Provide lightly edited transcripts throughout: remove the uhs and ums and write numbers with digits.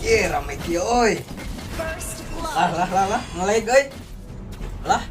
Ye, rame kieu euy. First Lah blood. lah lah lah, ngelag euy. Lah,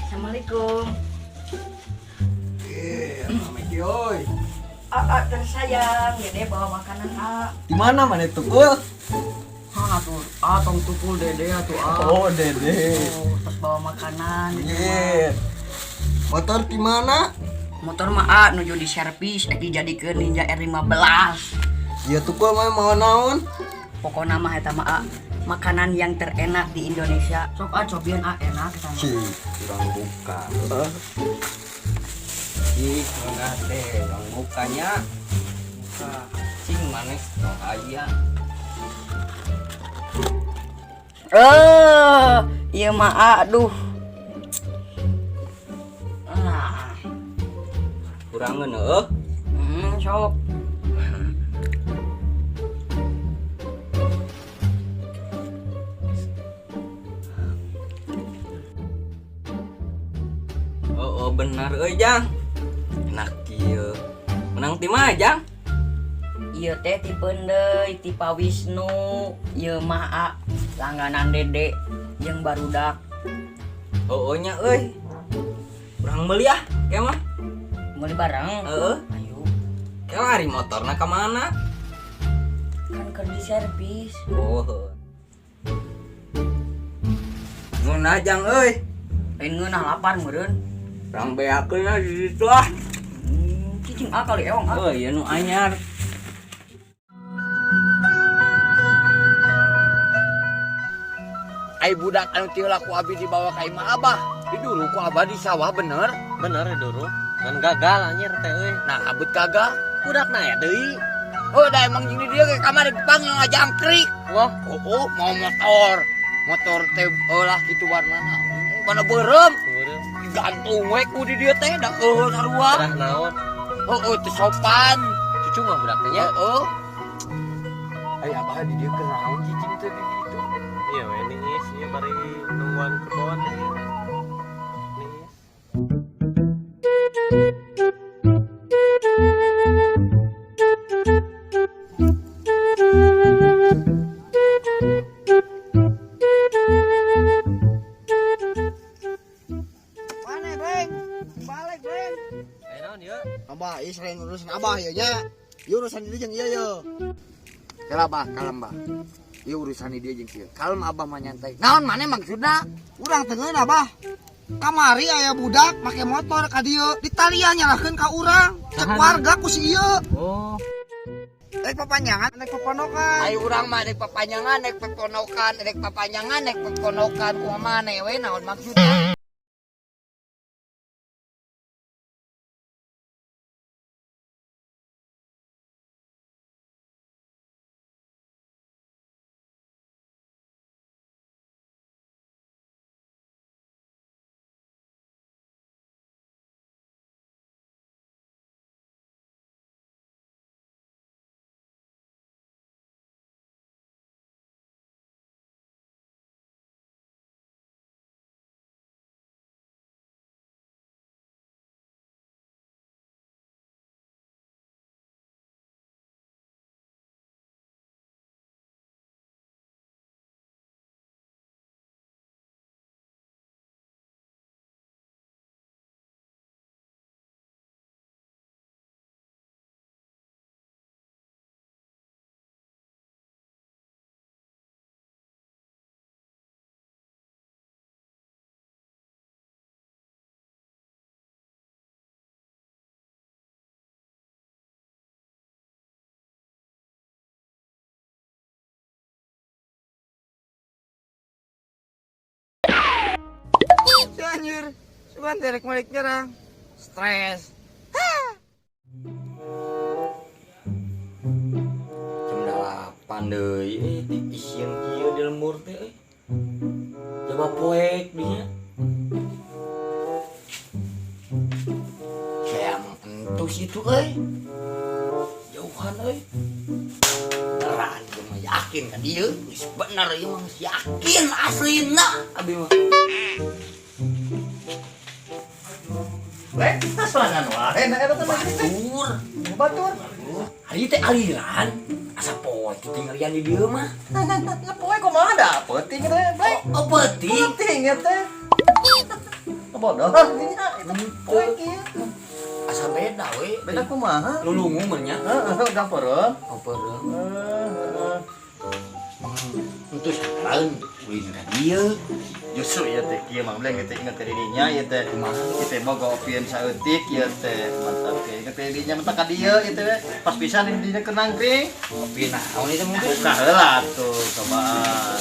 Assalamualaikum. ye, rame kieu euy. Aa tersayang, Dede bawa makanan A. Di mana mana tukul? Hah, tuh, A tong tukul Dede atuh A. Oh, Dede. Oh, terus bawa makanan. Gitu mah. Ye. Motor di mana? Motor mah A nuju di servis, lagi jadi ke Ninja R15. Ya tukul mah mau naon? Pokoknya mah eta mah A, makanan yang terenak di Indonesia. Sok A cobian A enak eta mah. Ci, kurang buka. Ih, enggak teh, kurang bukanya. Buka. Cing maneh tong aya. Eh, ieu mah A, aduh. Ah, Kurangan heuh. Sok. Oh, oh benar euy, Jang. Enak kieu. Menang ti mah, Jang. Ieu teh ti Peundeuy, ti Pa Wisnu, ieu mah A, langganan Dede jeung barudak. Oh, oh nya euy. Urang meuli ah, ke mah. Meuli bareng. Heeh. Ayo, Ke lari motorna ka mana? kan keur di servis. Oh. Heuh. Ngeunah Jang euy. Lain ngeunah lapar meureun. Urang beakeun ah di ditu ah. Cicing A kali ewang A. Oh, ieu nu anyar. Ai budak anu ti heula ku abi dibawa ka imah abah. Diduru ku abah di sawah bener. Bener dulu kan gagal anjir teh euy. Nah, abet gagal. Budak na ya deui. Oh, da emang jeung di dieu ge kamari dipanggil ngajangkrik. Wah, Oh, oh, mau motor. Motor teh eulah kitu warnana. Mana beureum. beureum. Digantung we ku di dieu teh da keuheul sarua. Dah naon? Heeh, teu sopan. Cucu mah budak teh nya. Heeh. Ai abah di dieu keur naon cicing teh di ditu. Iya we niis ieu bari nungguan kebon ieu. Niis. Mana, Breng? Balik, Breng. Aya naon ieu? Abah, ieu selain urusan Abah ya nya. Ieu urusan dia jeung ieu ye. Kela bah, kalem bah. Ieu urusan dia jeung kieu. Kalem abah mah nyantai. Naon maneh maksudna? Urang teu ngeunah, Abah. Kamari aya budak make motor ka dieu, ditalian nyalahkeun ka urang. Cek warga ku si ieu. Oh, Rek papanjangan, rek paponokan. Ai urang mah rek papanjangan, rek peponokan, rek papanjangan, rek peponokan kumaha maneh we naon maksudna? Si anjir, cuman derek malik nyerang. Stres. Jam 8 deui euy, ti isieun kieu di lembur teh euy. Coba poek dinya. Saya emang entus itu euy. Jauhan euy. Beneran ieu mah yakin ka dieu, geus bener ieu mah geus yakin aslina abi mah. Breng, kita serangan wae na eta teh. Batur. Batur. Ari teh aliran asa poe tingalian di dieu mah. Poe kumaha da? Peuting teh, Blek. Oh, peuting. Peuting ya teh. Bodoh artinya itu poe kieu. Asa beda we. Beda kumaha? Lulungu mah nya. Heeh, udah peureum. Oh, peureum. Heeh. Itu lain ulin ka dieu. Justru ieu teh kieu Mang Bleng teh inget ka dirinya ieu teh. Kumaha? Ieu teh boga opieun saeutik ieu teh. Mantap teh. Inget ka dirinya mentak ka dieu ieu teh. Pas pisan di dinya keur nangkring. Kopi naon itu mungkin. Buka heula tuh cobaan.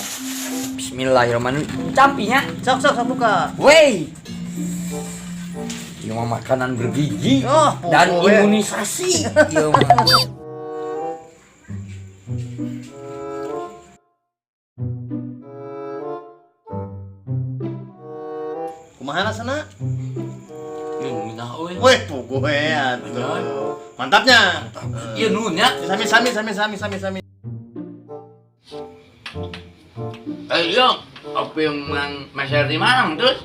Bismillahirrahmanirrahim. Campinya. Sok sok sok buka. Wey. Ieu mah makanan bergizi Oh, dan pokoknya. imunisasi. Ieu mah. Kumaha rasana? Ieu ngeunah euy. Weh, puguh we atuh. Mantapnya. Ieu nuhun nya. Sami sami sami sami sami sami. Eh iya, opi yang meser di mana terus?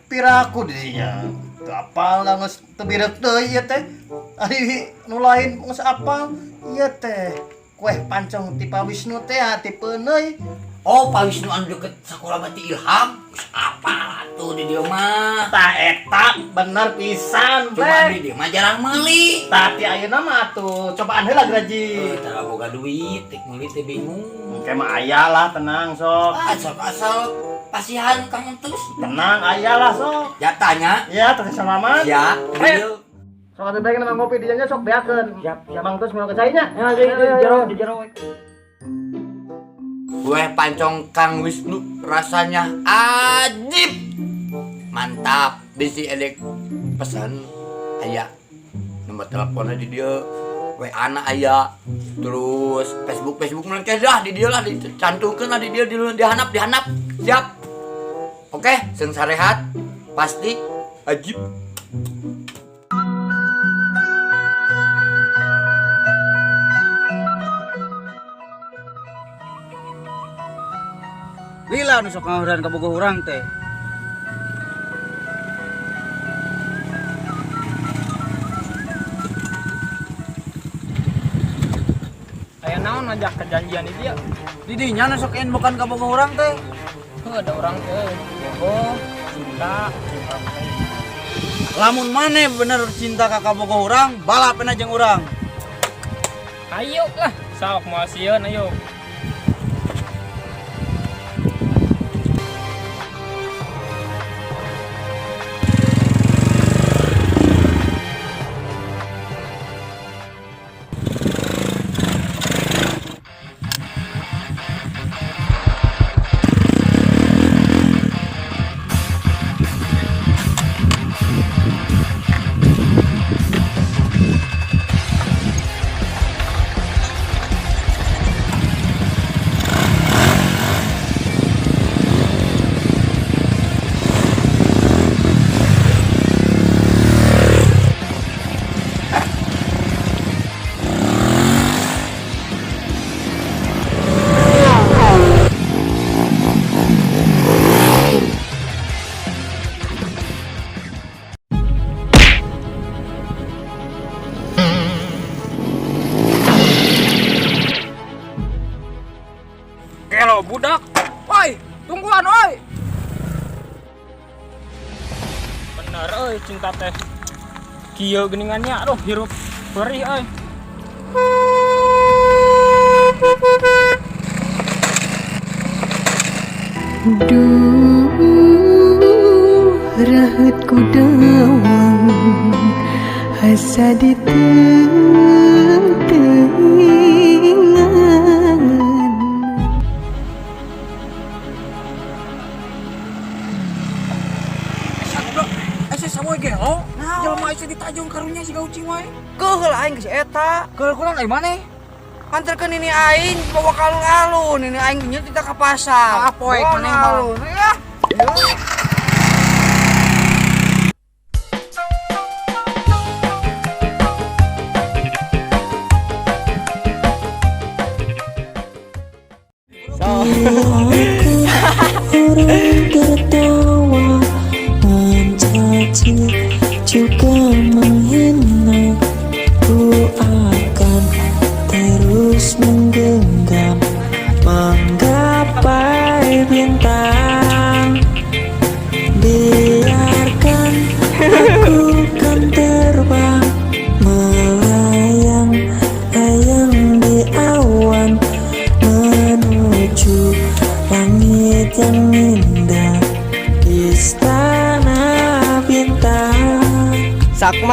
Piraku dirinya. Teu apal lah geus teu birek deui ieu teh. Ari nu lain geus apal ieu teh. Kue pancong ti Pak Wisnu teh tipe euy. Oh, Pak Wisnu anu deket sekolah Bati Ilham. Geus apal atuh di dieu mah. Tah eta bener pisan, Cuma Blek. di dieu mah jarang meuli. Tah ti ayeuna mah atuh cobaan heula graji. Eh, tara boga duit, tek meuli teh bingung. Engke mah aya lah tenang sok. Ah, sok asal pasihan Kang Entus. Tenang aya lah sok. Jatahnya Ya, terus selamat. ya, Eh. Sok atuh bae nang ngopi di dieu sok beakeun. Siap, siap. Mang terus mau ke cainya. Ya, di jero, di jero. Kue pancong Kang Wisnu rasanya ajib. Mantap. Bisi elek pesan aya nomor teleponnya di dia WA na aya terus Facebook Facebook mereka dah di dia lah dicantumkan lah di dia di dihanap dihanap siap. Oke, sing sarehat pasti ajib. Lila nu sok ngahuran ka bogoh urang teh. Aya naon ngajak kejanjian itu ya? Didinya nu sok bukan ka bogoh urang teh. Heuh, ada orang teh. Oh, cinta, cinta teh. Lamun maneh bener cinta ka kabogoh urang, balapeun jeung urang. Ayo lah, sok moal sieun ayo. Kelo budak. Woi, tungguan woi. Bener euy cinta teh. Kieu geuningannya aduh hirup perih euy. Duh, rahet ku dawang asa diteuingan. Eh, samoy gelo. Jelema isi ditajung karunya siga ucing wae. Keuheul aing geus eta. Keuheul kunaon ai maneh? Anterkeun nini aing bawa ka alun-alun, nini aing nyeut kita ka pasar. Ah, poek maneh mah. Ya. Orang tertawa mencaci juga menghina. Ku akan Terus menggenggam, menggapai bintang. Biarkan aku kan terbang, melayang layang di awan, menuju langit yang indah.